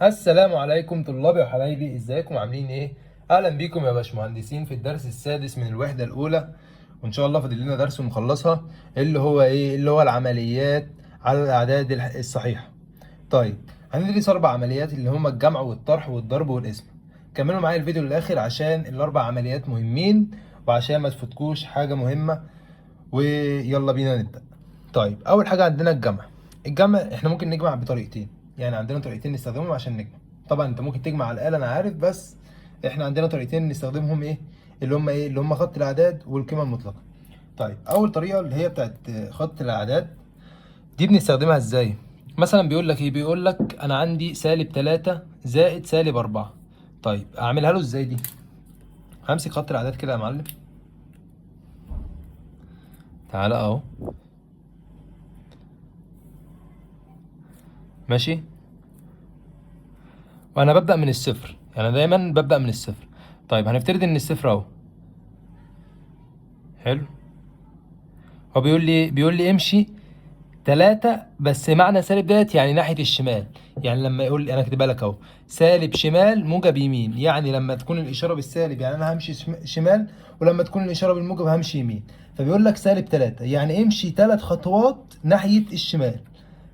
السلام عليكم طلابي وحبايبي، ازيكم عاملين ايه؟ اهلا بيكم يا باشمهندسين في الدرس السادس من الوحدة الاولى، وان شاء الله فاضل لنا درس ونخلصها، اللي هو ايه؟ اللي هو العمليات على الاعداد الصحيحة. طيب هندرس اربع عمليات اللي هما الجمع والطرح والضرب والقسم. كملوا معايا الفيديو للاخر عشان الاربع عمليات مهمين وعشان ما تفوتكوش حاجة مهمة، ويلا بينا نبدأ. طيب اول حاجة عندنا الجمع. الجمع احنا ممكن نجمع بطريقتين، يعني عندنا طريقتين نستخدمهم عشان نجمع. طبعا انت ممكن تجمع على الآلة انا عارف، بس احنا عندنا طريقتين نستخدمهم، ايه اللي هم؟ ايه اللي هم؟ خط الاعداد والقيمة المطلقة. طيب اول طريقة اللي هي بتاعت خط الاعداد دي بنستخدمها ازاي؟ مثلا بيقول لك ايه؟ بيقول لك انا عندي سالب 3 زائد سالب 4. طيب اعملها له ازاي دي؟ همسك خط الاعداد كده يا معلم، تعالى اهو، ماشي، وانا ببدأ من الصفر، يعني دايما ببدأ من الصفر. طيب هنفترض ان الصفر اهو، حلو. هو بيقول لي امشي 3، بس معنى سالب ديت يعني ناحية الشمال، يعني لما يقول لي انا كاتبها لك اهو سالب شمال موجب يمين، يعني لما تكون الإشارة بالسالب يعني انا همشي شمال، ولما تكون الإشارة بالموجب همشي يمين. فبيقول لك سالب 3 يعني امشي 3 خطوات ناحية الشمال،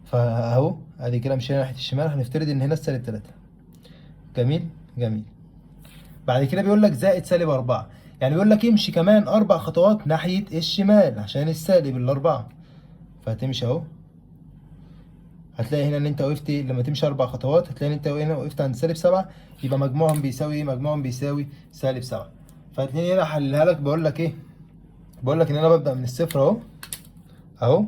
فاهو ادي كده مشينا ناحية الشمال، هنفترض ان هنا السالب 3. جميل جميل. بعد كده بيقول لك زائد سالب 4، يعني بيقول لك امشي كمان 4 خطوات ناحية الشمال عشان السالب ال4، فهتمشي اهو، هتلاقي هنا ان انت وقفت، لما تمشي 4 خطوات هتلاقي ان انت هنا وقفت عند سالب 7، يبقى مجموعهم بيساوي ايه؟ مجموعهم بيساوي سالب 7. فهتلاقيني هنا احللها لك، بقول لك ايه؟ بقول لك ان انا ببدأ من الصفر اهو، اهو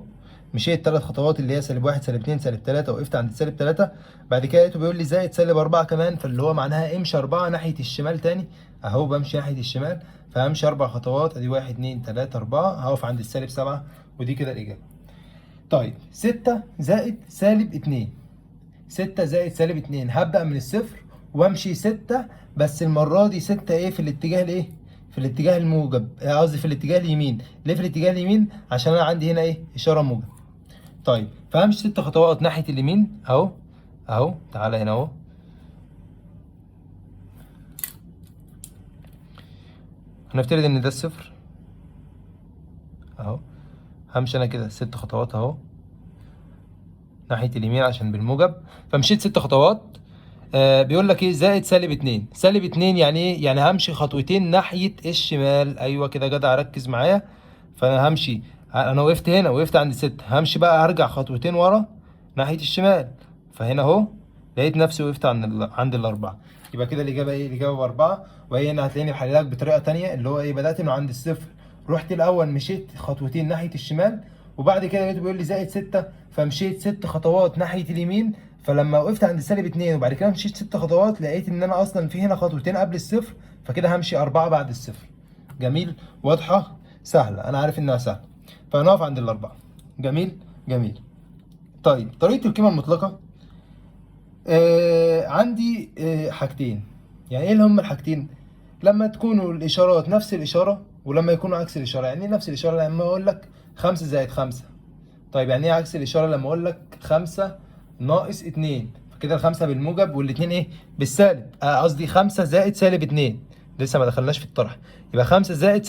مشيت 3 خطوات اللي هي سالب 1 سالب 2 سالب 3، وقفت عند سالب 3. بعد كده لقيته بيقول لي زائد سالب 4 كمان، فاللي هو معناها امشي 4 ناحية الشمال تاني، اهو بمشي ناحية الشمال، فهمشي 4 خطوات، ادي 1 2 3 4، هقف عند السالب 7، ودي كده الإجابة. طيب 6 زائد سالب 2، 6 زائد سالب 2، هبدأ من الصفر وامشي 6، بس المرة دي 6 ايه؟ في الاتجاه الايه؟ في الاتجاه الموجب، قصدي في الاتجاه اليمين. ليه في الاتجاه اليمين؟ عشان انا عندي هنا ايه؟ إشارة موجب. طيب فهمشي 6 خطوات ناحية اليمين اهو، اهو تعالى هنا اهو، هنفترض ان ده الصفر اهو، همشي انا كده 6 خطوات اهو ناحية اليمين عشان بالموجب، فمشيت 6 خطوات. بيقول لك ايه؟ زائد سالب 2، سالب 2 يعني ايه؟ يعني همشي خطوتين ناحية الشمال. ايوه كده جدع، ركز معايا. فانا همشي، انا وقفت هنا، وقفت عند 6، همشي بقى هرجع خطوتين ورا ناحية الشمال، فهنا اهو لقيت نفسي وقفت عند ال4، يبقى كده الإجابة ايه؟ الإجابة ب4. وهي هنا هتلاقيني بحللها لك بطريقة تانية، اللي هو ايه؟ بدأت من عند الصفر، رحت الأول مشيت خطوتين ناحية الشمال، وبعد كده لقيته بيقول لي زائد 6، فمشيت 6 خطوات ناحية اليمين، فلما وقفت عند سالب 2 وبعد كده مشيت 6 خطوات، لقيت إن أنا أصلاً في هنا خطوتين قبل الصفر، فكده همشي 4 بعد الصفر. جميل، واضحة، سهلة، أنا عارف إنها سهلة، فهنقف عند ال4. جميل جميل. طيب طريقة القيمة المطلقة، عندي حاجتين. يعني ايه اللي هم الحاجتين؟ لما تكونوا الاشارات نفس الاشاره ولما يكونوا عكس الاشاره. يعني ايه نفس الاشاره؟ لما اقول لك 5 زائد 5. طيب يعني ايه عكس الاشاره؟ لما اقول لك 5 ناقص 2، فكده ال5 بالموجب والاتنين ايه؟ بالسالب، قصدي 5 زائد سالب 2، لسه ما دخلناش في الطرح، يبقى 5 زائد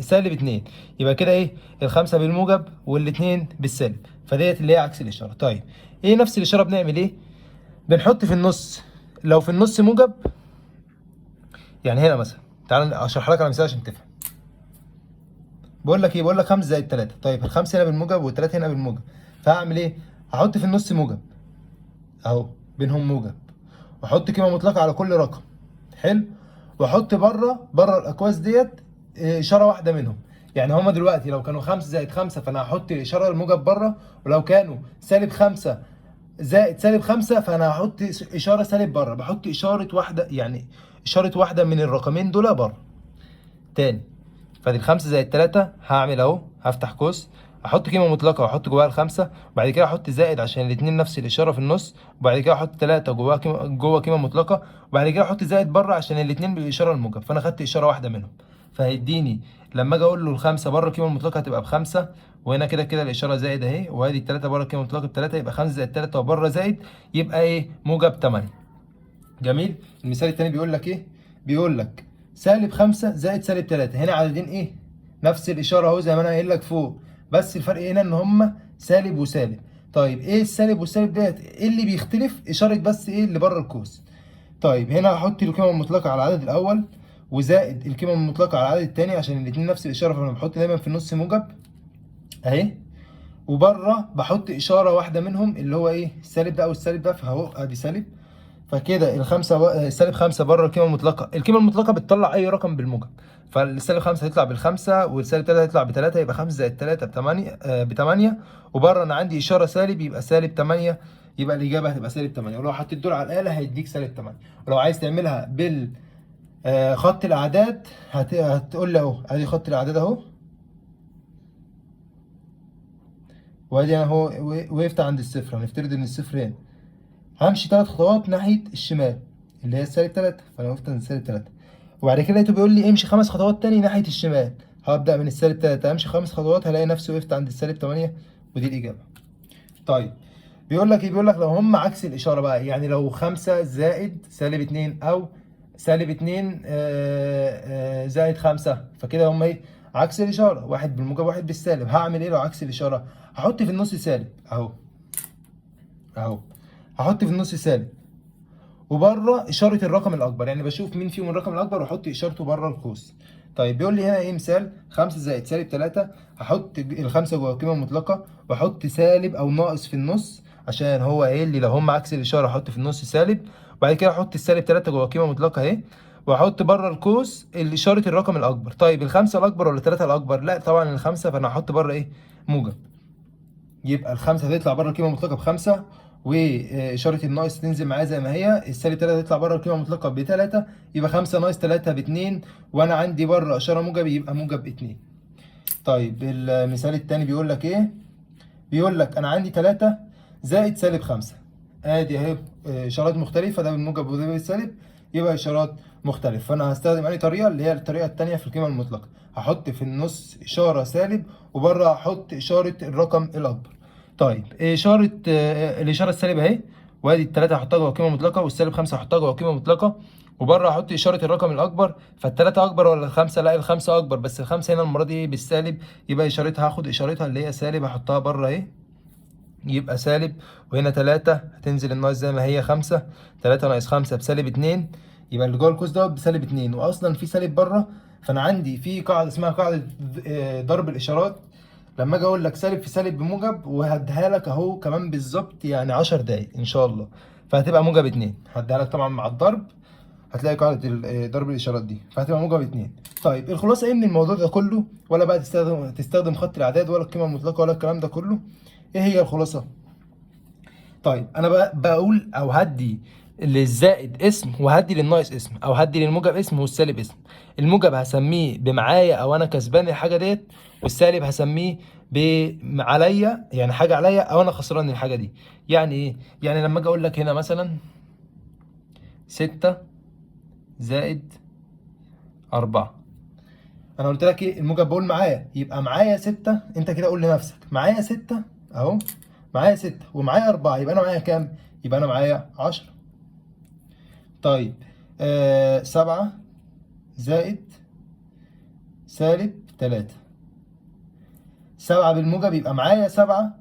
سالب 2، يبقى كده ايه؟ ال5 بالموجب والاتنين بالسالب، فديت اللي هي عكس الاشاره. طيب ايه نفس الاشاره؟ بنعمل ايه؟ بنحط في النص، لو في النص موجب، يعني هنا مثلا، تعال اشرح لك على مثال عشان تفهم. بقول لك ايه؟ بقول لك 5 زائد 3. طيب ال5 هنا بالموجب وال3 هنا بالموجب، فهعمل ايه؟ هحط في النص موجب اهو، بينهم موجب، واحط قيمه مطلقه على كل رقم، حلو، واحط بره الاقواس ديت اشاره واحده منهم. يعني هما دلوقتي لو كانوا 5 زائد 5 فانا هحط الاشاره الموجب بره، ولو كانوا سالب 5 زائد سالب 5 فانا هحط اشاره سالب بره، بحط اشاره واحده، يعني اشاره واحده من الرقمين دول بره. تاني، فادي ال5 زائد 3 هعمل اهو، هفتح قوس، احط قيمه مطلقه واحط جواها ال5، وبعد كده احط زائد عشان الاتنين نفس الاشاره في النص، وبعد كده احط 3 جواها قيمه، جوه قيمه مطلقه، وبعد كده احط زائد بره عشان الاتنين بالاشاره الموجب، فانا خدت اشاره واحده منهم، فهيديني لما اجي اقول له ال5 بره القيمه المطلقه هتبقى ب5، وهنا كده كده الاشاره زائد اهي، وادي ال3 بره القيمه المطلقه ب3، يبقى 5 زائد 3 وبره زائد يبقى ايه؟ موجب 8. جميل. المثال التاني بيقول لك ايه؟ بيقول لك سالب 5 زائد سالب 3. هنا عددين ايه؟ نفس الاشارة اهو زي ما انا قايل لك فوق، بس الفرق هنا ان هما سالب وسالب. طيب ايه السالب والسالب ديت؟ ايه اللي بيختلف؟ اشارة بس ايه اللي بره القوس. طيب هنا هحط القيمة المطلقة على العدد الاول وزائد القيمة المطلقة على العدد الثاني عشان الاثنين نفس الاشارة، فانا بحط دايما في النص موجب اهي، وبره بحط اشارة واحدة منهم اللي هو ايه؟ السالب ده او السالب ده، فاهو ادي سالب. فكده الخمسة سالب 5 بره القيمة المطلقة، القيمة المطلقة بتطلع اي رقم بالموجب، فالسالب 5 هيطلع بالخمسة والسالب 3 هيطلع بتلاتة، يبقى 5 زائد 3 بتمانية، وبره انا عندي اشارة سالب يبقى سالب 8، يبقى الاجابة هتبقى سالب 8. ولو حطيت دول على الاله هيديك سالب 8. ولو عايز تعملها بال خط الاعداد هتقول لي اهو ادي خط الاعداد اهو، وادي انا اهو وقفت عند الصفر، هنفترض ان الصفر هنا، همشي 3 خطوات ناحية الشمال اللي هي السالب 3، فانا وقفت عند السالب 3، وبعد كده لقيته بيقول لي امشي 5 خطوات تاني ناحية الشمال، هبدأ من السالب 3 امشي 5 خطوات هلاقي نفسي وقفت عند السالب 8، ودي الإجابة. طيب بيقول لك ايه؟ بيقول لك لو هم عكس الإشارة بقى، يعني لو 5 زائد سالب 2 أو سالب 2 زائد 5، فكده هم ايه؟ عكس الإشارة، واحد بالموجب واحد بالسالب. هعمل ايه لو عكس الإشارة؟ هحط في النص سالب اهو، اهو هحط في النص سالب، وبره اشارة الرقم الاكبر، يعني بشوف مين فيهم الرقم الاكبر واحط اشارته بره القوس. طيب بيقول لي هنا ايه؟ مثال 5 زائد سالب 3، هحط الخمسة جوه القيمة المطلقة واحط سالب او ناقص في النص عشان هو قايل لي لو هم عكس الاشارة احط في النص سالب، وبعد كده احط السالب 3 جوه القيمة المطلقة اهي، واحط بره القوس اشارة الرقم الاكبر. طيب الخمسة الاكبر ولا 3 الاكبر؟ لا طبعا الخمسة، فانا هحط بره ايه؟ موجب، يبقى الخمسة هتطلع بره القيمة المطلقة ب5، وإشارة الناقص تنزل معايا زي ما هي، السالب 3 تطلع بره القيمة المطلقة ب3، يبقى 5 ناقص 3 ب2، وأنا عندي بره إشارة موجب يبقى موجب 2. طيب المثال التاني بيقول لك إيه؟ بيقول لك أنا عندي 3 زائد سالب 5، آدي أهي إشارات مختلفة، ده بالموجب وده بالسالب، يبقى إشارات مختلفة. فأنا هستخدم أي طريقة؟ اللي هي الطريقة التانية في القيمة المطلقة، هحط في النص إشارة سالب وبره هحط إشارة الرقم الأكبر. طيب إشارة الإشارة السالب أهي، وأدي التلاتة هحطها جوه قيمة مطلقة، والسالب 5 هحطها جوه قيمة مطلقة، وبره هحط إشارة الرقم الأكبر، فالتلاتة أكبر ولا الخمسة؟ لا الخمسة أكبر، بس الخمسة هنا المرة دي بالسالب، يبقى إشارتها هاخد إشارتها اللي هي سالب هحطها بره أهي، يبقى سالب، وهنا 3 هتنزل الناقص زي ما هي 5، 3 ناقص 5 بسالب 2، يبقى اللي جوه القوس ده بسالب 2، وأصلا في سالب بره، فأنا عندي في قاعدة اسمها قاعدة ضرب الإشارات، لما اجي اقول لك سالب في سالب بموجب، وهديها لك اهو كمان بالظبط يعني 10 دقايق ان شاء الله، فهتبقى موجب 2، هديها لك طبعا مع الضرب، هتلاقي قاعدة ضرب الاشارات دي، فهتبقى موجب 2. طيب الخلاصة ايه من الموضوع ده كله؟ ولا بقى تستخدم خط الاعداد ولا القيمة المطلقة ولا الكلام ده كله، ايه هي الخلاصة؟ طيب انا بقول او هدي للزائد اسم وهدي للناقص اسم، او هدي للموجب اسم والسالب اسم. الموجب هسميه بمعايا او انا كسبان الحاجة ديت، والسالب هسميه بعليا، يعني حاجة عليا او انا خسران الحاجة دي. يعني ايه؟ يعني لما اجي اقول لك هنا مثلا 6 زائد 4، انا قلت لك ايه؟ الموجب بقول معايا، يبقى معايا 6، انت كده قول لنفسك معايا 6 اهو، معايا 6 ومعايا 4، يبقى انا معايا كام؟ يبقى انا معايا 10. طيب 7 زائد سالب 3، 7 بالموجب يبقى معايا 7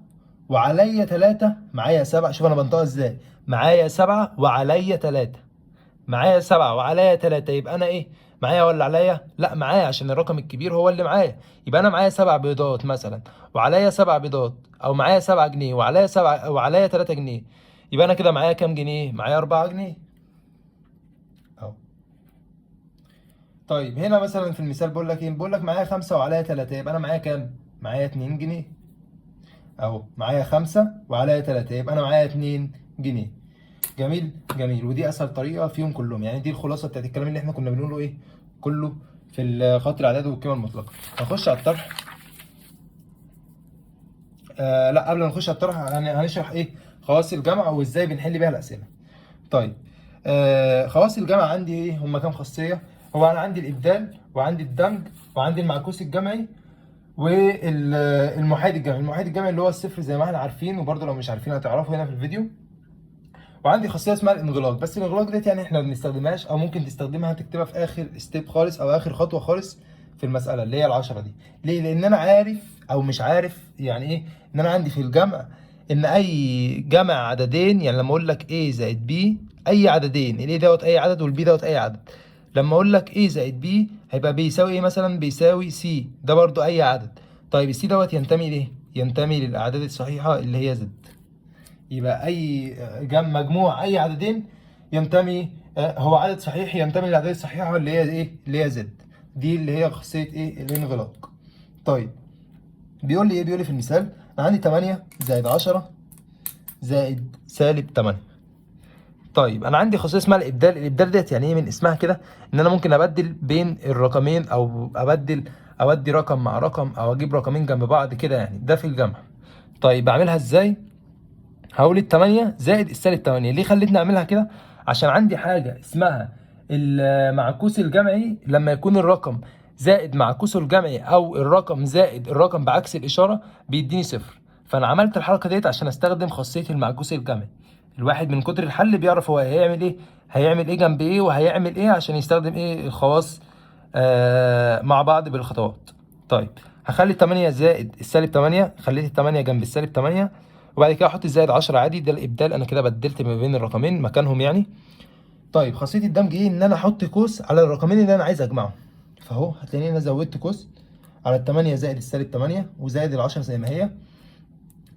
وعليا 3، معايا 7، شوف انا بنطقها ازاي، معايا 7 وعليا 3، معايا 7 وعليا 3، يبقى انا ايه؟ معايا ولا عليا؟ لا معايا، عشان الرقم الكبير هو اللي معايا، يبقى انا معايا 7 بيضات مثلا وعليا 7 بيضات، او معايا 7 جنيه وعليا 7 وعليا 3 جنيه، يبقى انا كده معايا كام جنيه؟ معايا 4 جنيه اهو. طيب هنا مثلا في المثال بقول لك ايه؟ بقول لك معايا 5 وعليا 3، يبقى انا معايا كام؟ معايا 2 جنيه اهو، معايا 5 وعليا 3، يبقى انا معايا 2 جنيه. جميل جميل، ودي اسهل طريقه فيهم كلهم، يعني دي الخلاصة بتاعت الكلام اللي احنا كنا بنقوله ايه كله في خط الاعداد والقيمة المطلقة. هنخش على الطرح. لا قبل ما نخش على الطرح هنشرح ايه خواص الجمع وازاي بنحل بيها الاسئلة. طيب خواص الجمع عندي ايه؟ هم كام خاصية؟ هو انا عندي الابدال وعندي الدمج وعندي المعكوس الجمعي والمحايد الجمعي. المحايد الجمعي اللي هو الصفر زي ما احنا عارفين، وبرده لو مش عارفين هتعرفوا هنا في الفيديو. وعندي خاصية اسمها الانغلاق، بس الانغلاق ديت يعني احنا ما بنستخدمهاش، او ممكن تستخدمها تكتبها في اخر step خالص او اخر خطوة خالص في المسالة اللي هي العشرة دي. ليه؟ لان انا عارف او مش عارف يعني ايه ان انا عندي في الجمع ان اي جمع عددين، يعني لما اقول لك A زائد B اي عددين، ال A دوت اي عدد وال B دوت اي عدد، لما اقول لك A زائد B هيبقى بيساوي ايه مثلا؟ بيساوي C، ده برضو اي عدد. طيب ال C دوت ينتمي ليه؟ ينتمي للاعداد الصحيحة اللي هي Z. يبقى اي جمع مجموع اي عددين ينتمي هو عدد صحيح ينتمي للاعداد الصحيحة اللي هي ايه؟ اللي هي Z. دي اللي هي خاصية ايه؟ الانغلاق. طيب بيقول لي ايه؟ بيقول لي في المثال انا عندي 8 زائد 10 زائد سالب 8. طيب انا عندي خاصية اسمها الابدال. الابدال ديت يعني ايه؟ من اسمها كده ان انا ممكن ابدل بين الرقمين، او ابدل اودي رقم مع رقم، او اجيب رقمين جنب بعض كده، يعني ده في الجمع. طيب بعملها ازاي؟ هقول التمانية زائد السالب 8. ليه خليتني اعملها كده؟ عشان عندي حاجة اسمها المعكوس الجمعي، لما يكون الرقم زائد معكوسة الجمعي او الرقم زائد الرقم بعكس الاشارة بيديني صفر. فانا عملت الحركة ديت عشان استخدم خاصية المعكوس الجمعي. الواحد من كتر الحل بيعرف هو هيعمل ايه، هيعمل ايه جنب ايه، وهيعمل ايه عشان يستخدم ايه الخواص مع بعض بالخطوات. طيب هخلي التمانية زائد السالب 8، خليت التمانية جنب السالب 8، وبعد كده احط الزائد 10 عادي. ده الابدال، انا كده بدلت ما بين الرقمين مكانهم يعني. طيب خاصية الدمج ايه؟ ان انا احط قوس على الرقمين اللي انا عايز اجمعهم. فاهو هتلاقيني انا زودت قوس على التمانية زائد السالب 8 وزائد ال10 زي ما هي.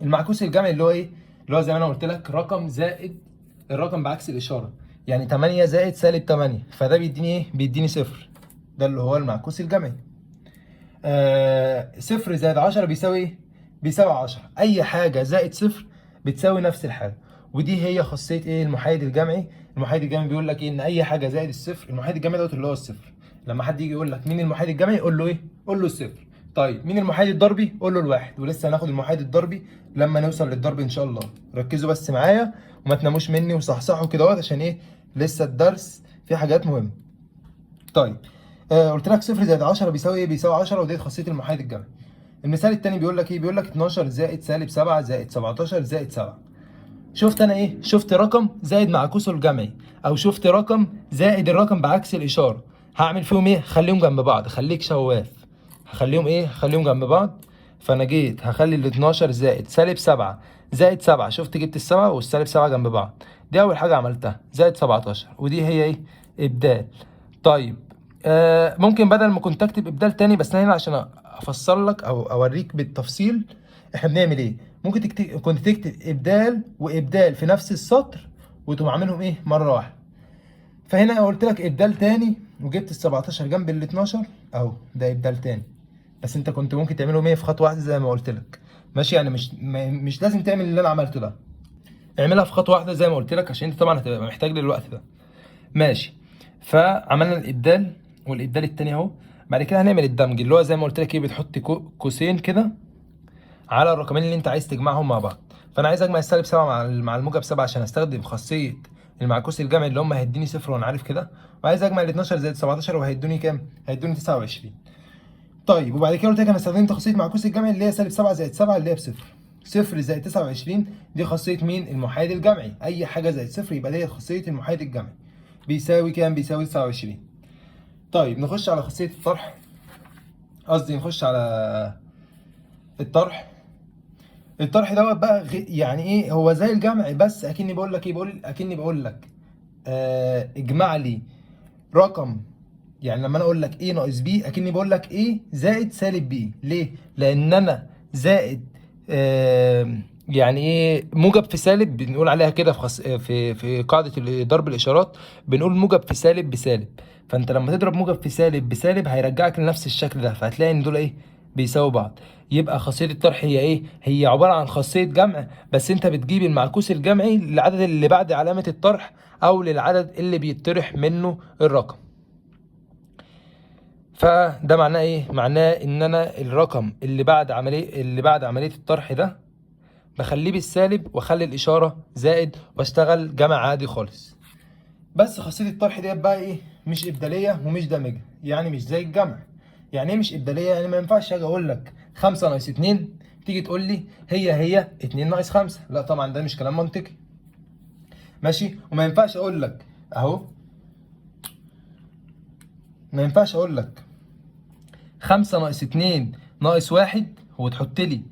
المعكوس الجمعي اللي هو ايه؟ اللي هو زي ما انا قلت لك رقم زائد الرقم بعكس الاشارة، يعني 8 زائد سالب 8، فده بيديني ايه؟ بيديني صفر. ده اللي هو المعكوس الجمعي. صفر زائد 10 بيساوي ايه؟ بيساوي 10. اي حاجة زائد صفر بتساوي نفس الحاجة، ودي هي خاصية ايه؟ المحايد الجمعي. المحايد الجمعي بيقول لك ايه؟ ان اي حاجة زائد الصفر، المحايد الجمعي دوت اللي هو الصفر. لما حد يجي يقول لك مين المحايد الجمعي قول له ايه؟ قول له الصفر. طيب مين المحايد الضربي؟ قول له الواحد. ولسه هناخد المحايد الضربي لما نوصل للضرب ان شاء الله. ركزوا بس معايا وما تناموش مني وصحصحوا كده اهوت، عشان ايه؟ لسه الدرس فيه حاجات مهمة. طيب قلت لك صفر زائد 10 بيساوي ايه؟ بيساوي 10، ودي خاصية المحايد الجمعي. المثال التاني بيقول لك ايه؟ بيقول لك 12 زائد سالب 7 زائد 17 زائد 7. شفت انا ايه؟ شفت رقم زائد معكوسة الجمعي، او شفت رقم زائد الرقم بعكس الاشارة. هعمل فيهم ايه؟ خليهم جنب بعض، خليك شواف. هخليهم ايه؟ هخليهم جنب بعض. فانا جيت هخلي ال 12 زائد سالب 7 زائد 7، شفت جبت السبعة والسالب 7 جنب بعض، دي اول حاجة عملتها، زائد 17، ودي هي ايه؟ ابدال. طيب ممكن بدل ما كنت اكتب ابدال تاني، بس انا هنا عشان افسر لك او اوريك بالتفصيل احنا بنعمل ايه. ممكن تكتب، كنت تكتب ابدال وابدال في نفس السطر وتقوم عاملهم ايه؟ مرة واحدة. فهنا قلت لك ابدال تاني وجبت ال 17 جنب ال 12 اهو، ده ابدال تاني، بس انت كنت ممكن تعمله 100 في خطوة واحدة زي ما قلت لك. ماشي، يعني مش لازم تعمل اللي انا عملته ده، اعملها في خطوة واحدة زي ما قلت لك، عشان انت طبعا هتبقى محتاج للوقت ده. ماشي، فعملنا الابدال والابدال التاني اهو. بعد كده هنعمل الدمج اللي هو زي ما قلت لك ايه، بتحط قوسين كده على الرقمين اللي انت عايز تجمعهم مع بعض. فانا عايز اجمع السالب 7 مع الموجب 7 عشان استخدم خاصية المعكوس الجمعي اللي هم هيديني صفر وانا عارف كده. وعايز اجمع ال 12 زائد 17 وهيدوني كام؟ هيدوني 29. طيب وبعد كده قلت لك انا استخدمت خاصية معكوس الجمعي اللي هي سالب 7 زائد 7 اللي هي بصفر. صفر زائد 29 دي خاصية مين؟ المحايد الجمعي. اي حاجة زائد صفر يبقى دي خاصية المحايد الجمعي. بيساوي كام؟ بيساوي 29. طيب نخش على خاصية الطرح، قصدي نخش على الطرح. الطرح دوت بقى يعني ايه؟ هو زي الجمع، بس اكني بقول لك ايه؟ اكني بقول لك اجمع لي رقم. يعني لما انا اقول لك A ناقص B اكني بقول لك A زائد سالب B. ليه؟ لان انا زائد يعني ايه موجب في سالب، بنقول عليها كده في في قاعدة ضرب الاشارات، بنقول موجب في سالب بسالب. فانت لما تضرب موجب في سالب بسالب هيرجعك لنفس الشكل ده، فهتلاقي ان دول ايه؟ بيساووا بعض. يبقى خاصية الطرح هي ايه؟ هي عبارة عن خاصية جمع، بس انت بتجيب المعكوس الجمعي للعدد اللي بعد علامة الطرح او للعدد اللي بيطرح منه الرقم. فده معناه ايه؟ معناه ان انا الرقم اللي بعد عملية الطرح ده بخليه بالسالب واخلي الاشارة زائد واشتغل جمع عادي خالص. بس خاصية الطرح ديت بقى ايه؟ مش ابدالية ومش دامجة، يعني مش زي الجمع. يعني ايه مش ابدالية؟ يعني ما ينفعش اجي اقول لك 5 ناقص 2 تيجي تقول لي هي 2 ناقص 5، لا طبعا ده مش كلام منطقي. ماشي. وما ينفعش اقول لك اهو، ما ينفعش اقول لك 5 ناقص 2 ناقص 1 وتحط لي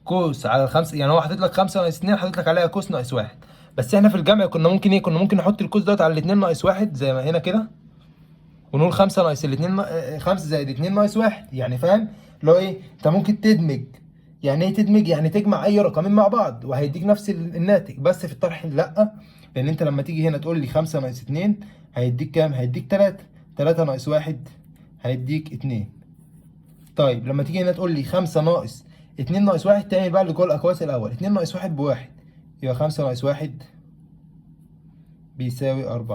قوس على الخمسة. يعني هو حاطط لك 5 ناقص 2، حاطط لك عليها قوس ناقص 1، بس احنا في الجمع كنا ممكن ايه؟ كنا ممكن نحط القوس دوت على الاتنين ناقص 1 زي ما هنا كده، ونقول 5 ناقص الاتنين، 5 زائد 2 ناقص 1. يعني فاهم اللي هو ايه؟ انت ممكن تدمج. يعني ايه تدمج؟ يعني تجمع اي رقمين مع بعض وهيديك نفس الناتج، بس في الطرح لا، لان انت لما تيجي هنا تقول لي 5 ناقص 2 هيديك كام؟ هيديك 3، 3 ناقص 1 هيديك 2. طيب لما تيجي هنا تقول لي 5 ناقص 2 ناقص 1، تعمل بقى اللي جوه الاقواس الاول، 2 ناقص 1 بواحد، يبقى 5 ناقص 1 بيساوي 4،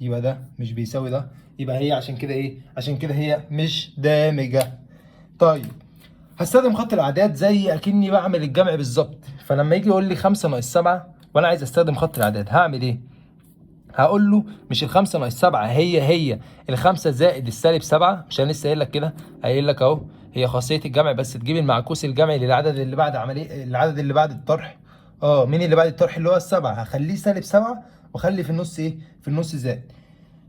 يبقى ده مش بيساوي ده، يبقى هي عشان كده ايه؟ عشان كده هي مش دامجة. طيب هستخدم خط الاعداد زي اكني بعمل الجمع بالظبط. فلما يجي يقول لي 5 ناقص 7 وانا عايز استخدم خط الاعداد هعمل ايه؟ هقول له مش ال5 ناقص 7 هي هي ال5 زائد السالب 7، مش انا لسه قايل لك كده، قايل لك اهو هي خاصية الجمع، بس تجيب المعكوس الجمعي للعدد اللي بعد عملية العدد اللي بعد الطرح. مين اللي بعد الطرح؟ اللي هو ال7، هخليه سالب 7 واخلي في النص ايه؟ في النص زائد.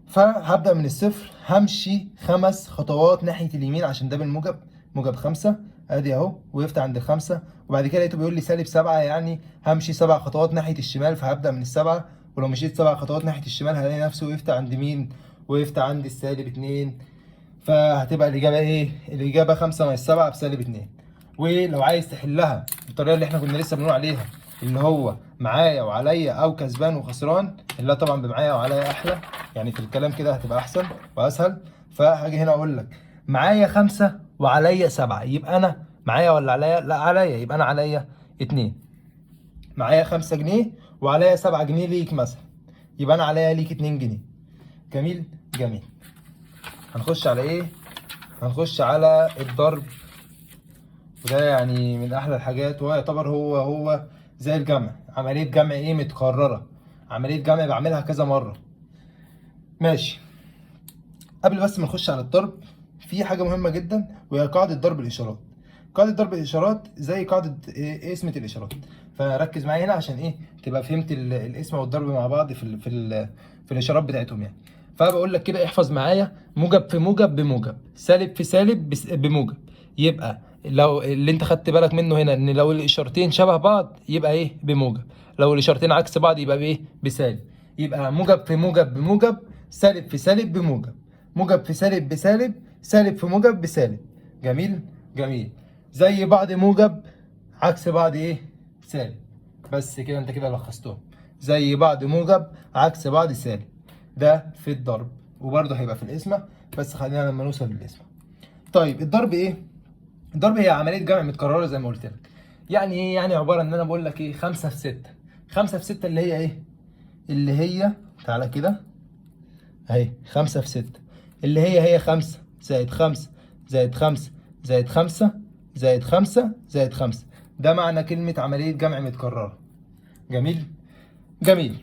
فهبدأ من الصفر، همشي 5 خطوات ناحية اليمين عشان ده بالموجب، موجب 5 ادي اهو، وقفت عند ال5، وبعد كده لقيته بيقول لي سالب 7، يعني همشي 7 خطوات ناحية الشمال، فهبدأ من ال7، ولو مشيت 7 خطوات ناحية الشمال هلاقي نفسي وقفت عند مين؟ وقفت عند السالب 2. فهتبقى الإجابة إيه؟ الإجابة 5 ناقص 7 بسالب 2. ولو عايز تحلها بالطريقة اللي إحنا كنا لسه بنقول عليها، اللي هو معايا وعليا أو كسبان وخسران، اللي طبعا بمعايا وعليا أحلى، يعني في الكلام كده هتبقى أحسن وأسهل. فهاجي هنا أقول لك معايا 5 وعليا 7، يبقى أنا معايا ولا عليا؟ لا عليا، يبقى أنا عليا 2. معايا 5 جنيه وعليا 7 جنيه ليك مثلا، يبقى أنا عليا ليك 2 جنيه. جميل جميل. هنخش على ايه؟ هنخش على الضرب، وده يعني من احلى الحاجات، وهو يعتبر هو زي الجمع، عملية جمع ايه؟ متكررة، عملية جمع بعملها كذا مرة. ماشي. قبل بس ما نخش على الضرب في حاجة مهمة جدا، وهي قاعدة ضرب الإشارات. قاعدة ضرب الإشارات زي قاعدة إيه؟ قسمة الإشارات. فركز معايا هنا عشان ايه؟ تبقى فهمت القسمة والضرب مع بعض في الإشارات بتاعتهم يعني. فبقول لك كده احفظ معايا، موجب في موجب بموجب، سالب في سالب بموجب. يبقى لو اللي انت خدت بالك منه هنا ان لو الاشارتين شبه بعض يبقى ايه؟ بموجب، لو الاشارتين عكس بعض يبقى بايه؟ بسالب. يبقى موجب في موجب بموجب، سالب في سالب بموجب، موجب في سالب بسالب، سالب في موجب بسالب. جميل جميل. زي بعض موجب، عكس بعض ايه؟ سالب. بس كده انت كده لخصتهم، زي بعض موجب، عكس بعض سالب. ده في الضرب، وبرضه هيبقى في القسمة، بس خلينا لما نوصل للقسمة. طيب الضرب ايه؟ الضرب هي عملية جمع متكررة زي ما قلت لك. يعني ايه؟ يعني عبارة ان انا بقول لك ايه؟ 5 في 6، 5 في 6 اللي هي ايه؟ اللي هي تعالى كده اهي، 5 في 6 اللي هي 5 زائد 5 زائد 5 زائد 5 زائد 5 زائد 5. ده معنى كلمة عملية جمع متكررة. جميل جميل.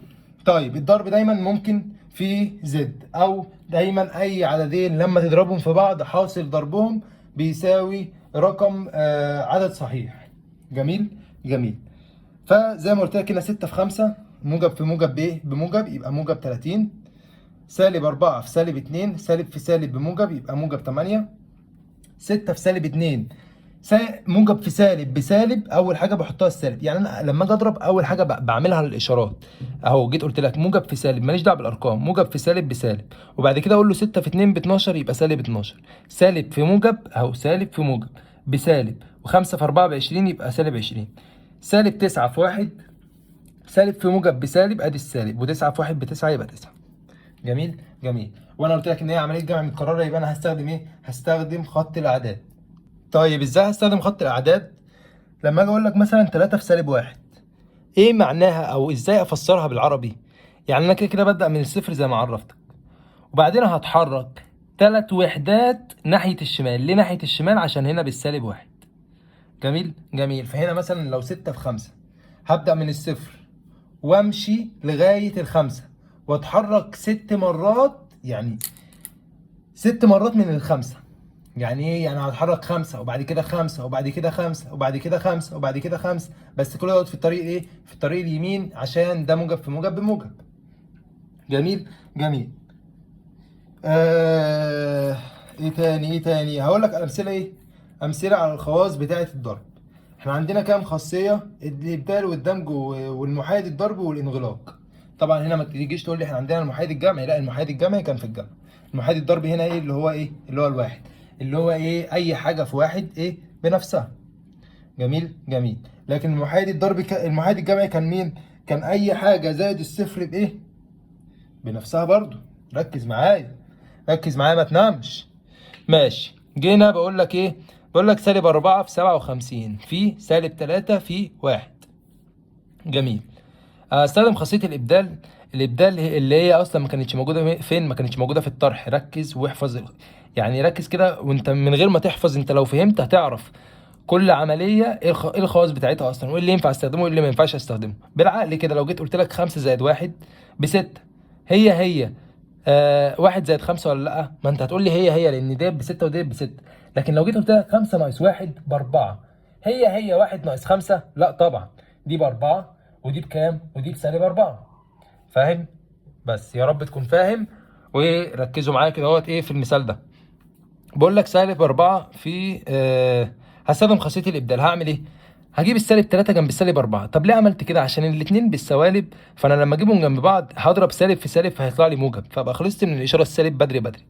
طيب الضرب دايما ممكن في زد، او دايما اي عددين لما تضربهم في بعض حاصل ضربهم بيساوي رقم عدد صحيح. جميل جميل. فزي ما قلت لك هنا 6 في 5 موجب في موجب بايه؟ بموجب، يبقى موجب 30. سالب 4 في سالب 2، سالب في سالب بموجب، يبقى موجب 8. 6 في سالب 2، موجب في سالب بسالب، اول حاجة بحطها السالب. يعني انا لما اجي اضرب اول حاجة بعملها الاشارات اهو، جيت قلت لك موجب في سالب، ماليش دعوه بالارقام، موجب في سالب بسالب، وبعد كده اقول له 6 في 2 ب 12 يبقى سالب 12، سالب في موجب اهو، سالب في موجب بسالب، و5 في 4 ب 20 يبقى سالب 20، سالب 9 في 1 سالب في موجب بسالب، ادي السالب، و9 في 1 ب9 يبقى 9. جميل جميل. وانا قلت لك ان هي عملية جمع متكررة، يبقى انا هستخدم ايه؟ هستخدم خط الاعداد. طيب ازاي هستخدم خط الاعداد؟ لما اجي اقول لك مثلا 3 في سالب 1، ايه معناها او ازاي افسرها بالعربي؟ يعني انا كده كده ببدا من الصفر زي ما عرفتك، وبعدين هتحرك 3 وحدات ناحية الشمال. ليه ناحية الشمال؟ عشان هنا بالسالب 1. جميل جميل. فهنا مثلا لو 6 في 5 هبدا من الصفر وامشي لغاية ال5 واتحرك 6 مرات، يعني 6 مرات من ال5. يعني ايه؟ يعني هتحرك 5 وبعد كده 5 وبعد كده 5 وبعد كده 5 وبعد كده 5، بس كل دوت في الطريق ايه؟ في الطريق اليمين، عشان ده موجب في موجب بموجب. جميل جميل. ايه تاني؟ ايه تاني؟ هقول لك امثلة. ايه امثلة على الخواص بتاعه الضرب؟ احنا عندنا كام خاصية؟ الابدال والدمج والمحايد الضرب والانغلاق. طبعا هنا ما تيجيش تقول لي احنا عندنا المحايد الجمعي، لا، المحايد الجمعي كان في الجمع. المحايد الضرب هنا ايه؟ اللي هو ايه؟ اللي هو الواحد، اللي هو ايه؟ اي حاجة في واحد ايه؟ بنفسها. جميل جميل. لكن المحايد الضرب المحايد الجمعي كان مين؟ كان اي حاجة زائد الصفر بايه؟ بنفسها برضو. ركز معايا، ركز معايا، ما تنامش. ماشي. جينا بقول لك ايه؟ بقول لك سالب 4 في 57 في سالب 3 في 1. جميل. استخدم خاصية الإبدال. الإبدال اللي هي أصلا ما كانتش موجودة فين؟ ما كانتش موجودة في الطرح. ركز واحفظ، يعني ركز كده وانت من غير ما تحفظ، انت لو فهمت هتعرف كل عملية ايه الخواص بتاعتها أصلا، وايه اللي ينفع استخدمه وايه اللي ما ينفعش استخدمه. بالعقل كده لو جيت قلت لك 5 زائد 1 ب6، هي هي 1 زائد 5 ولا لأ؟ ما انت هتقول لي هي هي، لأن ديت ب6 وديت ب6. لكن لو جيت قلت لك 5 ناقص 1 ب4، هي هي 1 ناقص 5؟ لا طبعا، دي ب4 ودي بكام؟ ودي بسالب 4. فاهم؟ بس يا رب تكون فاهم، وركزوا معايا كده اهوت ايه في المثال ده. بقول لك سالب 4 في هستخدم خاصية الإبدال. هعمل إيه؟ هجيب السالب 3 جنب السالب 4. طب ليه عملت كده؟ عشان الاتنين بالسوالب، فأنا لما أجيبهم جنب بعض هضرب سالب في سالب فهيطلع لي موجب، فأبقى خلصت من الإشارة السالب بدري بدري.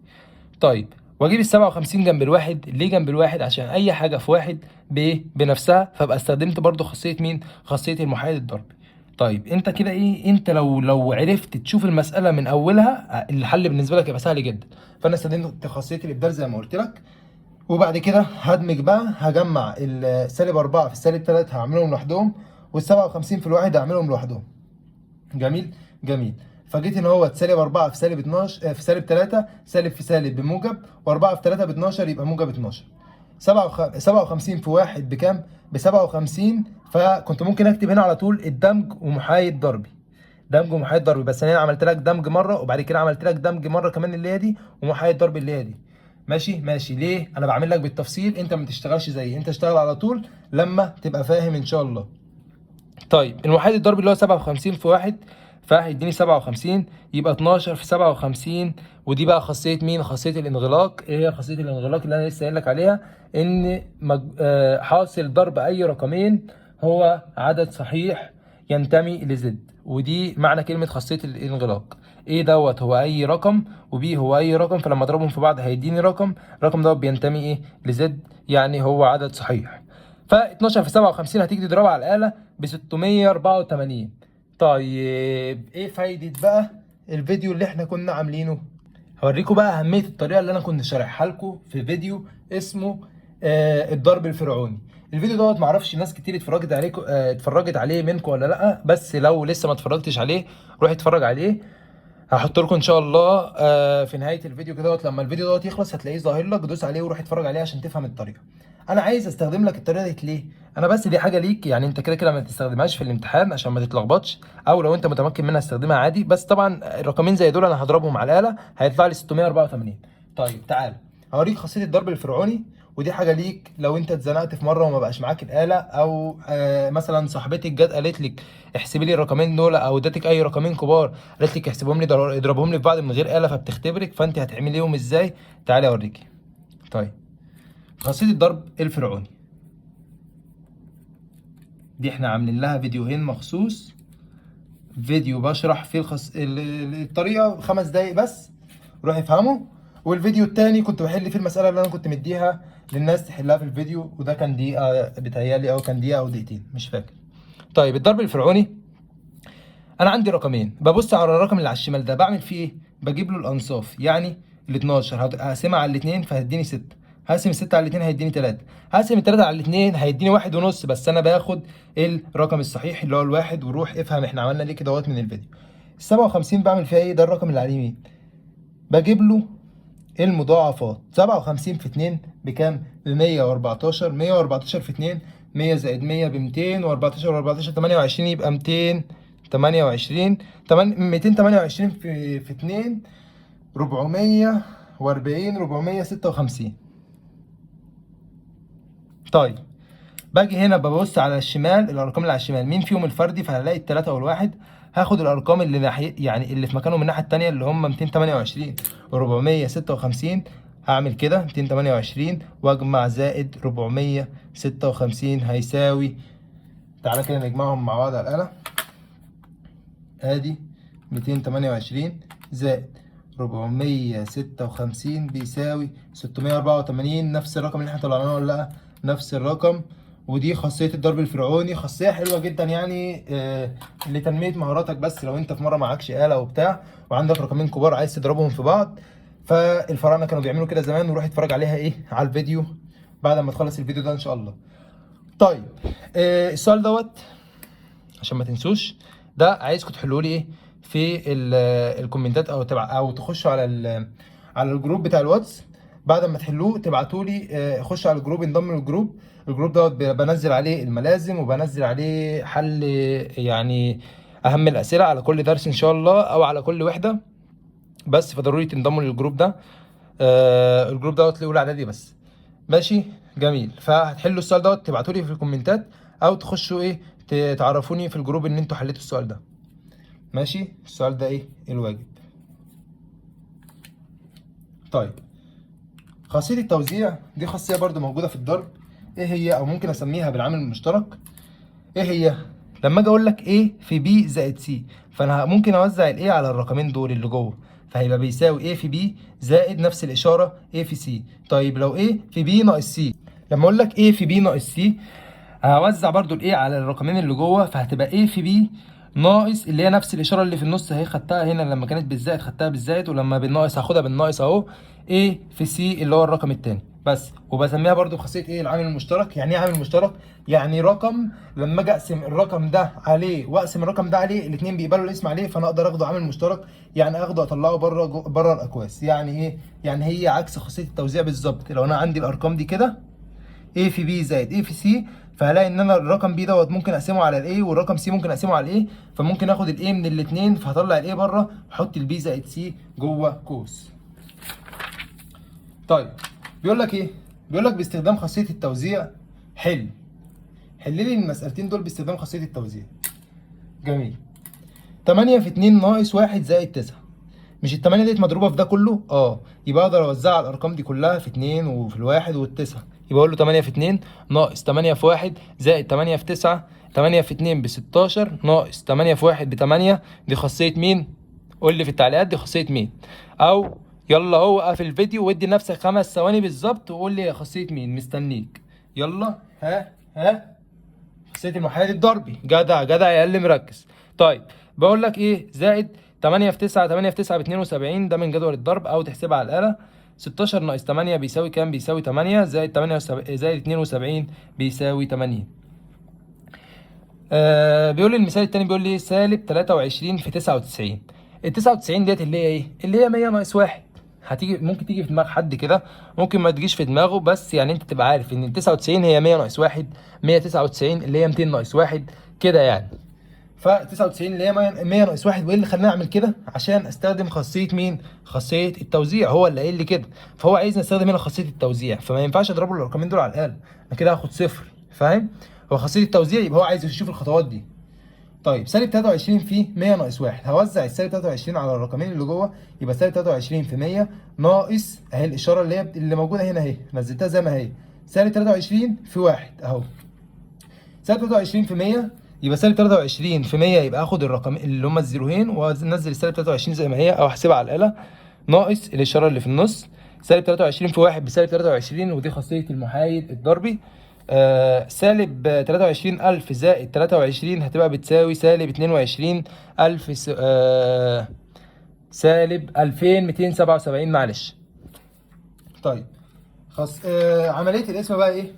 طيب واجيب ال 57 جنب الواحد. ليه جنب الواحد؟ عشان اي حاجة في واحد بايه؟ بنفسها، فابقى استخدمت برضو خاصية مين؟ خاصية المحايد الضربي. طيب انت كده ايه؟ انت لو عرفت تشوف المسالة من اولها الحل بالنسبة لك يبقى سهل جدا. فانا استخدمت خاصية الابدال زي ما قلت لك، وبعد كده هدمج بقى، هجمع السالب 4 في السالب 3 هعملهم لوحدهم، وال 57 في الواحد هعملهم لوحدهم. جميل جميل. فجيت ان هو سالب 4 في سالب 12 في سالب 3، سالب في سالب بموجب، و4 في 3 ب 12 يبقى موجب 12. 57 في 1 بكام؟ ب 57. فكنت ممكن اكتب هنا على طول الدمج ومحايد ضربي، دمج ومحايد ضربي، بس انا عملت لك دمج مرة وبعد كده عملت لك دمج مرة كمان اللي هي دي، ومحايد ضربي اللي هي دي. ماشي ماشي. ليه؟ انا بعمل لك بالتفصيل، انت ما تشتغلش زيي، انت اشتغل على طول لما تبقى فاهم ان شاء الله. طيب المحايد الضربي اللي هو 57 في 1 فهيديني 57، يبقى 12 في 57. ودي بقى خاصية مين؟ خاصية الانغلاق. ايه هي خاصية الانغلاق اللي انا لسه قايل لك عليها؟ ان حاصل ضرب اي رقمين هو عدد صحيح ينتمي لزد، ودي معنى كلمة خاصية الانغلاق. ايه دوت؟ هو اي رقم، وبي هو اي رقم، فلما اضربهم في بعض هيديني رقم، الرقم دوت بينتمي ايه؟ لزد، يعني هو عدد صحيح. ف 12 في 57 هتيجي تضربها على الآلة ب 684. طيب ايه فايدة بقى الفيديو اللي احنا كنا عاملينه؟ هوريكم بقى أهمية الطريقة اللي أنا كنت شارحها لكم في فيديو اسمه الضرب الفرعوني. الفيديو دوت معرفش ناس كتير اتفرجت عليه، اتفرجت عليه منكم ولا لأ، بس لو لسه ما اتفرجتش عليه روح اتفرج عليه. هحط لكم ان شاء الله في نهاية الفيديو كده دوت، لما الفيديو دوت يخلص هتلاقيه ظاهر لك، دوس عليه وروح اتفرج عليه عشان تفهم الطريقة. انا عايز استخدم لك الطريقة ديت ليه؟ انا بس دي حاجة ليك، يعني انت كده كده ما تستخدمهاش في الامتحان عشان ما تتلخبطش، او لو انت متمكن منها استخدمها عادي. بس طبعا الرقمين زي دول انا هضربهم على الاله هيطلع لي 684. طيب تعال هوريك خاصية الضرب الفرعوني، ودي حاجة ليك لو انت اتزنقت في مرة وما بقاش معاك الاله، او مثلا صاحبتك جت قالت لك احسبي لي الرقمين دول، او ادتك اي رقمين كبار قالت لك احسبهم لي، اضربهم لي في بعض من غير اله، فبتختبرك، فانت هتعمليهم ازاي؟ تعالي اوريكي. طيب خاصية الضرب الفرعوني دي احنا عاملين لها فيديوهين مخصوص، فيديو بشرح فيه الطريقة 5 دقايق بس، روح افهمه. والفيديو التاني كنت بحل فيه المسألة اللي أنا كنت مديها للناس تحلها في الفيديو، وده كان دقيقة بتهيألي، أو كان دقيقة أو دقيقتين مش فاكر. طيب الضرب الفرعوني، أنا عندي رقمين، ببص على الرقم اللي على الشمال ده بعمل فيه إيه؟ بجيب له الأنصاف، يعني ال 12 هقسمها على الاتنين فهتديني 6، هقسم 6 على الاتنين هيديني 3، هقسم 3 على الاتنين هيديني 1.5، بس أنا باخد الرقم الصحيح اللي هو الواحد. وروح افهم إحنا عملنا ليه كده اهوت من الفيديو. ال 57 بعمل فيها إيه؟ ده الرقم اللي على اليمين، بجيب له المضاعفات. 57 في 2 بكام؟ ب 114، 114 في 2 100 زائد 100 ب 200، وأربعتاشر وأربعتاشر تمانية وعشرين، يبقى ميتين تمانية وعشرين، ميتين تمانية وعشرين في 2 440، 456. طيب باجي هنا ببص على الشمال، الارقام اللي على الشمال مين فيهم الفردي؟ فهلاقي التلاتة والواحد. هاخد الارقام اللي ناحية يعني اللي في مكانهم من الناحية التانية اللي هم 228 و456. هعمل كده 228 واجمع زائد 456 هيساوي، تعالى كده نجمعهم مع بعض على الآلة. ادي 228 زائد 456 بيساوي 684، نفس الرقم اللي احنا طلعناه ولا لا؟ نفس الرقم. ودي خاصية الضرب الفرعوني، خاصية حلوة جدا يعني لتنمية مهاراتك. بس لو انت في مرة معكش آلة وبتاع وعندك رقمين كبار عايز تضربهم في بعض، فالفراعنة كانوا بيعملوا كده زمان، وروح اتفرج عليها ايه على الفيديو بعد ما تخلص الفيديو ده ان شاء الله. طيب السؤال دوت عشان ما تنسوش ده، عايزكم تحلوا لي ايه في الكومنتات، او تبع او تخشوا على على الجروب بتاع الواتس. بعد ما تحلوه تبعتوا لي، خشوا على الجروب، انضموا للجروب. الجروب دوت بنزل عليه الملازم وبنزل عليه حل يعني اهم الاسئلة على كل درس ان شاء الله او على كل وحده بس، فضروري تنضموا للجروب ده. الجروب دوت لاولى اعدادي بس. ماشي جميل. فهتحلوا السؤال دوت تبعتوا لي في الكومنتات، او تخشوا ايه تعرفوني في الجروب ان انتوا حليتوا السؤال ده. ماشي، السؤال ده ايه الواجب. طيب خاصية التوزيع دي خاصية برضو موجودة في الضرب. ايه هي؟ او ممكن اسميها بالعامل المشترك. ايه هي؟ لما اجي اقول لك A في B زائد C، فانا ممكن اوزع ال A على الرقمين دول اللي جوه، فهيبقى بيساوي A في B زائد نفس الاشارة A في C. طيب لو A في B ناقص C، لما اقول لك A في B ناقص C، هوزع برضو ال A على الرقمين اللي جوه، فهتبقى A في B ناقص اللي هي نفس الاشارة اللي في النص اهي، خدتها هنا لما كانت بالزائد خدتها بالزائد، ولما بالناقص هاخدها بالناقص اهو، A في C اللي هو الرقم التاني بس. وبسميها برضو خاصية ايه؟ العامل المشترك. يعني ايه عامل مشترك؟ يعني رقم لما اجي اقسم الرقم ده عليه واقسم الرقم ده عليه، الاثنين بيقبلوا القسم عليه، فانا اقدر اخده عامل مشترك، يعني اخده اطلعه بره بره الاقواس. يعني ايه؟ يعني هي عكس خاصية التوزيع بالظبط. لو انا عندي الارقام دي كده A في B زائد A في C، فهلاقي ان انا الرقم B دوت ممكن اقسمه على ال A، والرقم C ممكن اقسمه على ال A، فممكن اخد ال A من الاثنين، فهطلع ال A بره واحط ال B زائد C جوه قوس. طيب بيقول لك ايه؟ بيقول لك باستخدام خاصية التوزيع حل لي المسألتين دول باستخدام خاصية التوزيع. جميل. 8 في 2 ناقص 1 زائد 9، مش ال 8 ديت مضروبة في ده كله؟ يبقى اقدر اوزعها على الارقام دي كلها في 2 وفي الواحد والتسعة، يبقى اقول له 8 في 2 ناقص 8 في 1 زائد 8 في 9، 8 في 2 ب 16 ناقص 8 في 1 ب 8. دي خاصية مين؟ قول لي في التعليقات دي خاصية مين؟ او يلا هو وقف الفيديو وادي لنفسك 5 ثواني بالظبط وقول لي خاصية مين، مستنيك. يلا ها ها، خاصية المحايد الضربي. جدع جدع يا اللي مركز. طيب بقول لك ايه؟ زائد 8 في 9، 8 في 9 ب 72، ده من جدول الضرب او تحسبها على الآلة. 16 ناقص 8 بيساوي كام؟ بيساوي 8 زائد 8 زائد 72 بيساوي 80. بيقول لي المثال التاني، بيقول لي سالب 23 في 99. ال 99 ديت اللي هي ايه؟ اللي هي 100 ناقص 1. هتيجي ممكن تيجي في دماغ حد كده، ممكن ما تجيش في دماغه، بس يعني انت تبقى عارف ان ال 99 هي 100 ناقص 1، 199 اللي هي 200 ناقص 1 كده يعني. ف 99 اللي هي 100 ناقص 1. وايه اللي خلاني اعمل كده؟ عشان استخدم خاصية مين؟ خاصية التوزيع، هو اللي قايل لي كده، فهو عايزني استخدم هنا خاصية التوزيع، فما ينفعش اضربه الرقمين دول على الاقل، انا كده هاخد صفر، فاهم؟ هو خاصية التوزيع يبقى هو عايز يشوف الخطوات دي. طيب سالب 23 في 100 ناقص 1، هوزع السالب 23 على الرقمين اللي جوه، يبقى سالب 23 في 100 ناقص اهي الاشارة اللي هي اللي موجودة هنا اهي، نزلتها زي ما هي، سالب 23 في 1 اهو. سالب 23 في 100 يبقى سالب 23 في 100، يبقى اخد الرقم اللي هما الزيروهين وانزل السالب 23 زي ما هي او احسبها على الاله، ناقص الاشارة اللي في النص، سالب 23 في 1 بسالب 23، ودي خاصية المحايد الضربي. سالب 23000 زائد 23 هتبقى بتساوي سالب 22000 سالب 2277، معلش. طيب خلاص، عملية القسمة بقى ايه؟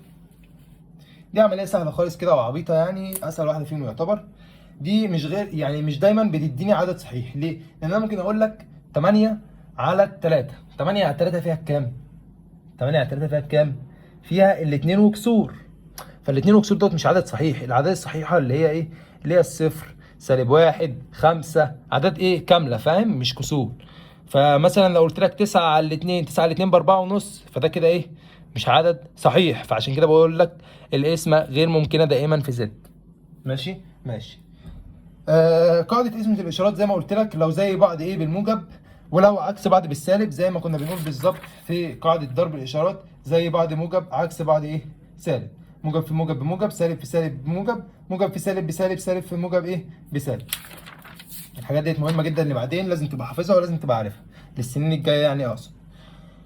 دي عملية سهلة خالص كده وعبيطة، يعني أسهل واحدة فيهم يعتبر. دي مش غير يعني مش دايما بتديني عدد صحيح، ليه؟ لأن أنا ممكن أقول لك 8 على 3، 8 على 3 فيها كام؟ 8 على 3 فيها كام؟ فيها الاتنين وكسور، فالاتنين وكسور دوت مش عدد صحيح. الأعداد الصحيحة اللي هي إيه؟ اللي هي الصفر، سالب 1، 5، عدد إيه؟ كاملة، فاهم؟ مش كسور. فمثلا لو قلت لك 9 على 2، 9 على 2 ب 4.5، فده كده إيه؟ مش عدد صحيح، فعشان كده بقول لك القسمة غير ممكنة دائما في Z. ماشي ماشي. قاعدة قسمة الإشارات زي ما قلت لك، لو زي بعض إيه بالموجب، ولو عكس بعض بالسالب، زي ما كنا بنقول بالظبط في قاعدة ضرب الإشارات، زي بعض موجب عكس بعض إيه سالب، موجب في موجب بموجب، سالب في سالب بموجب، موجب في سالب بسالب، سالب في موجب إيه بسالب. الحاجات ديت مهمة جدا اللي بعدين لازم تبقى حافظها ولازم تبقى عارفها للسنين الجاية يعني أقصد.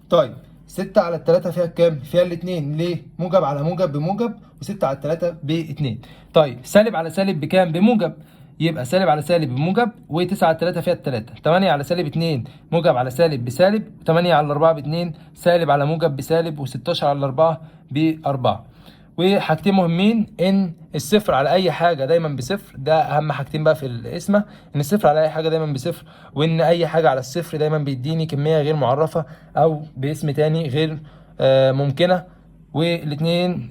طيب 6 على 3 فيها كام؟ فيها الاتنين، ليه؟ موجب على موجب بموجب، و6 على 3 باتنين. طيب سالب على سالب بكام؟ بموجب، يبقى سالب على سالب بموجب، و9 على 3 فيها التلاتة. 8 على سالب 2 موجب على سالب بسالب، 8 على 4 باتنين، سالب على موجب بسالب، و16 على 4 بأربعة. وحاجتين مهمين، ان الصفر على اي حاجة دايما بصفر، ده اهم حاجتين بقى في القسمة، ان الصفر على اي حاجة دايما بصفر، وان اي حاجة على الصفر دايما بيديني كمية غير معرفة او باسم تاني غير ممكنة. والاتنين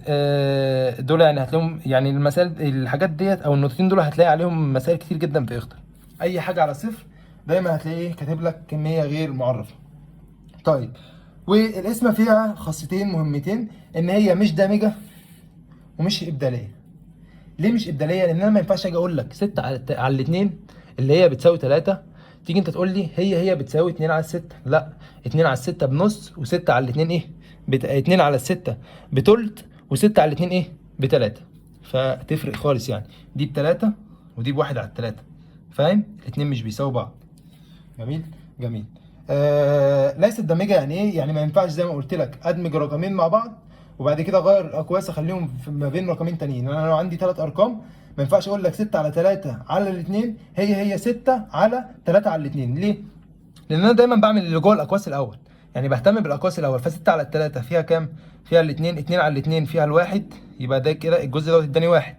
دول يعني هتلاقيهم، يعني المسائل الحاجات ديت او النقطتين دول هتلاقي عليهم مسائل كتير جدا في اختر. اي حاجة على صفر دايما هتلاقيه كاتب لك كمية غير معرفة. طيب والقسمه فيها خاصيتين مهمتين، ان هي مش دامجه ومش ابداليه. ليه مش ابداليه؟ لان انا ما ينفعش اجي اقول لك 6 على 2 اللي هي بتساوي 3، تيجي انت تقول لي هي بتساوي 2 على 6. لا، 2 على 6 بنص، و6 على 2 ايه؟ 2 على 6 بتلت، و6 على 2 ايه؟ بتلاتة. فتفرق خالص يعني، دي بتلاتة ودي بواحد على التلاتة، فاهم؟ الاتنين مش بيساووا بعض. جميل جميل. ليست دامجه يعني ايه؟ يعني ما ينفعش زي ما قلت لك ادمج رقمين مع بعض وبعد كده اغير الاقواس اخليهم ما بين رقمين تانيين. يعني انا لو عندي 3 ارقام ما ينفعش اقول لك 6 على 3 على الاثنين هي 6 على 3 على الاثنين. ليه؟ لان انا دايما بعمل اللي جوه الاقواس الاول، يعني بهتم بالاقواس الاول. ف6 على 3 فيها كام؟ فيها الاثنين، 2 على الاثنين فيها الواحد، يبقى ده كده الجزء دوت اداني واحد.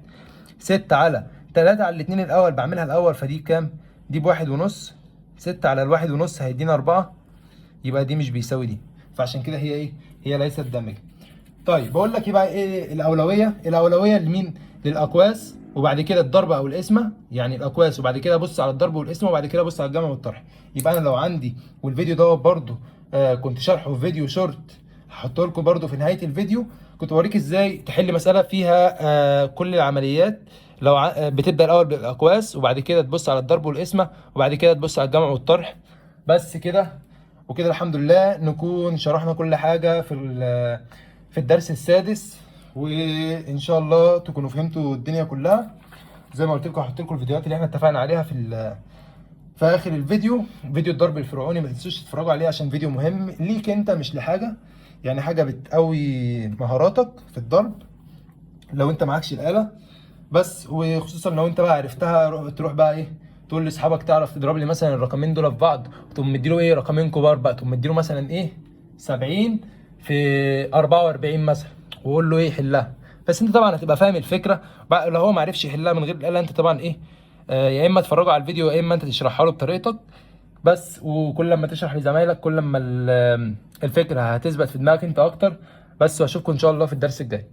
6 على 3 على الاثنين الاول بعملها الاول، فدي كام؟ دي بواحد ونص. 6 على الواحد ونص هيدينا 4، يبقى دي مش بيساوي دي، فعشان كده هي ايه؟ هي ليست دامجه. طيب بقول لك ايه بقى، ايه الاولوية؟ الاولوية لمين؟ للاقواس، وبعد كده الضرب او القسمة، يعني الاقواس وبعد كده ابص على الضرب والقسمه، وبعد كده ابص على الجمع والطرح. يبقى انا لو عندي، والفيديو دوت برده كنت شارحه في فيديو شورت هحطه لكم برده في نهاية الفيديو، كنت بوريك ازاي تحل مسالة فيها كل العمليات. لو بتبدا الاول بالاقواس وبعد كده تبص على الضرب والقسمه وبعد كده تبص على الجمع والطرح. بس كده وكده الحمد لله نكون شرحنا كل حاجة في الدرس السادس، وان شاء الله تكونوا فهمتوا الدنيا كلها. زي ما قلت لكم هحط لكم الفيديوهات اللي احنا اتفقنا عليها في اخر الفيديو، فيديو الضرب الفرعوني ما تنسوش تتفرجوا عليه عشان فيديو مهم ليك انت، مش لحاجة، يعني حاجة بتقوي مهاراتك في الضرب لو انت معكش الاله بس، وخصوصا لو انت بقى عرفتها تروح بقى ايه تقول لاصحابك تعرف تضرب لي مثلا الرقمين دول في بعض، وتقوم مديله ايه رقمين كبار بقى، تقوم مديله مثلا ايه 70 في 44 مثلا، وقول له ايه حلها. بس انت طبعا هتبقى فاهم الفكرة بقى، لو هو ما عرفش يحلها من غير الاله انت طبعا ايه يا اما تفرجه على الفيديو يا اما انت تشرحها له بطريقتك بس. وكل لما تشرح لزمايلك كل لما الفكرة هتثبت في دماغك انت اكتر بس. واشوفكم ان شاء الله في الدرس الجاي.